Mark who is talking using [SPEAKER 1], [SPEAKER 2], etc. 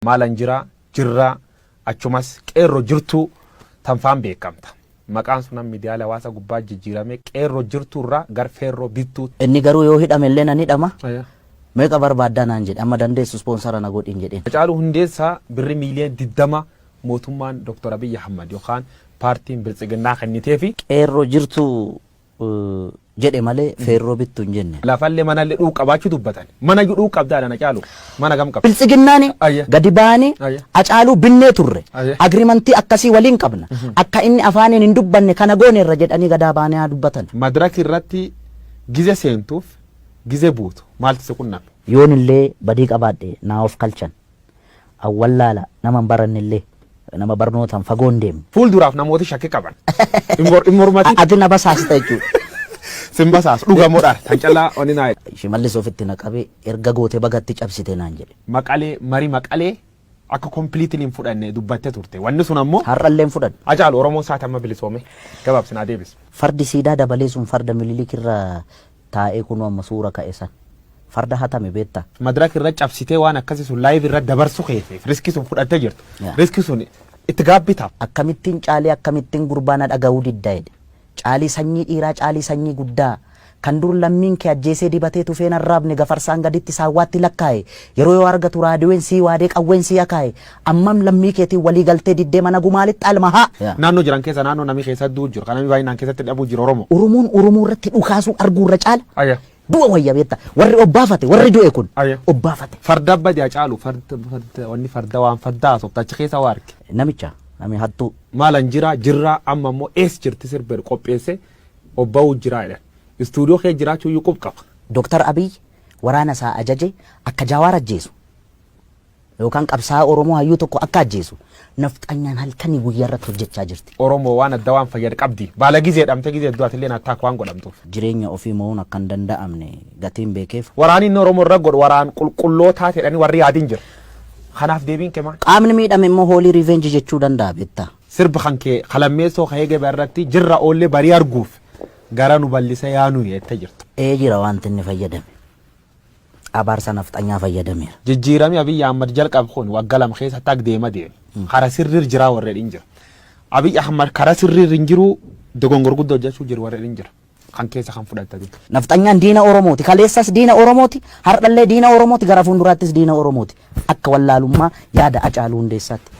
[SPEAKER 1] Maalan jira, jirraa, achumas qeerroo jirtuu tanfaan beekamta. Maqaan sun amma miidiyaalee hawaasa gubbaa jijjiiramee qeerroo jirtuu irraa gar feerroo bittuu.
[SPEAKER 2] Inni garuu yoo hidhame illee nan hidhama. Meeqa barbaaddaa naan jedhe, amma dandeessu sponsor na godhin jedheen.
[SPEAKER 1] Hacaaluu Hundeessaa birri miiliyoona 20 mootummaan Dr. Abiy Ahmad yookaan paartiin Biltsiginnaa kenniteefi.
[SPEAKER 2] Qeerroo jirtuu jedhe malee feerroo bittu hin jenne.
[SPEAKER 1] Lafallee manallee dhuu qabaachuu dubbatan. Mana iyyuu dhuu qabdaa dha Hacaaluu. Mana gam qabda?
[SPEAKER 2] Biltsiginnaani gadi ba'anii Hacaaluu binnee turre. Agrimantii akkasii waliin qabna. Akka inni afaaniin hin dubbanne kana gooneerra jedhanii gadaa ba'anii haa dubbatan.
[SPEAKER 1] Madraki irratti gize seentuuf gize buutu maaltu si qunname?
[SPEAKER 2] Yoon illee badii qabaadhe naa of kalchan. An wallaala nama hin baranne illee nama barnootaan fagoo hin deemne.
[SPEAKER 1] Fuulduraaf namooti shakki qaban. Hin mormatin.
[SPEAKER 2] Ati na basaasta jechuudha.
[SPEAKER 1] Sin basaasu dhuga moo dhara? Tan callaa wanni naa jedhe.
[SPEAKER 2] Shimallis ofitti na qabee erga goote bagatti cabsite naan jedhe.
[SPEAKER 1] Maqalee marii Maqalee akka completely hin fudhanne dubbatte turte. Wanni sun ammoo.
[SPEAKER 2] Har'allee hin fudhanne.
[SPEAKER 1] Hacaalu Oromoon saati amma bilisoome gabaabsi naa deebisi.
[SPEAKER 2] Fardi siidaa dabalee sun farda Mililik irra taa'ee kunoo amma suura ka'e san. Farda hatame beektaa?
[SPEAKER 1] Madrak irra cabsitee waan akkasii sun live irra dabarsu keetiif riski sun fudhattee jirtu. Riski sun itti gaabbitaa?
[SPEAKER 2] Akkamittiin Caalii akkamittiin gurbaa na dhaga'uu didda jedhe. Caalii sanyii dhiiraa Caalii sanyii guddaa kan dur lammiin kee ajjeesee dibatee tufee hin arraabne gafarsaan gaditti saawwaatti lakkaa'e yeroo yoo argatu raadiyoon sii waadee qawween sii akaa'e ammam lammii keetiin walii galtee diddee mana gumaalitti alma haa.
[SPEAKER 1] Naannoo jiran keessa naannoo namni keessa du'u jiru kan namni baay'inaan keessatti dhabuu jiru Oromoo.
[SPEAKER 2] Oromoon Oromoo irratti dhukaasuu arguu irra caala du'a wayya beekta warri obbaafate warri du'e kun obbaafate.
[SPEAKER 1] Farda badi Hacaalu farda farda wanni farda waan farda haasofta achi keessa waa arge.
[SPEAKER 2] Namicha nami hattuu.
[SPEAKER 1] Maalan jira jirraa amma immoo ees jirti sirba jedhu qopheesse obba'uu jiraa jedhan. Istuudiyoo kee jiraachuu iyyuu qub qaba.
[SPEAKER 2] Doktar Abiy waraana isaa ajaje akka Jawaar ajjeesu yookaan qabsaa'aa Oromoo hayyuu tokko akka ajjeesu nafxanyaan halkanii guyyaa irratti hojjechaa jirti.
[SPEAKER 1] Oromoo waan adda waan fayyad qabdi. Baala gizee dhamte gizee du'atillee atilleen attack waan godhamtuuf.
[SPEAKER 2] Jireenya ofii mo'uun akka hin danda'amne gatiin beekeef.
[SPEAKER 1] Waraanni inni Oromoo irra godhu waraan qulqullootaa jedhanii warri yaadin jira. Kanaaf deebiin kee maal?
[SPEAKER 2] Qaamni miidhame immoo hoolii revenge jechuu danda'a beektaa.
[SPEAKER 1] Sirba kan kee ka lammeessoo ka eegebe irratti jirra oollee barii arguuf gara nu ballise yaa nuyi jette jirta.
[SPEAKER 2] Ee jira waanti inni fayyadame. Abaarsa nafxanyaa fayyadameera.
[SPEAKER 1] Jijjiirami Abiy Ahmad jalqabe kun wagga 2 keessatti ag deema deeme. Kara sirriir jiraa warri jedhin jira. Abiy Ahmad kara sirriir hin jiru dogongor guddaa hojjechuu jiru warri jedhin jira. Kan keessa kan fudhattati.
[SPEAKER 2] Nafxanyaan diina Oromooti. Kaleessas diina Oromooti. Har'allee diina Oromooti. Gara fuulduraattis diina Oromooti. Akka wallaalummaa yaada Hacaaluu Hundeessaatti.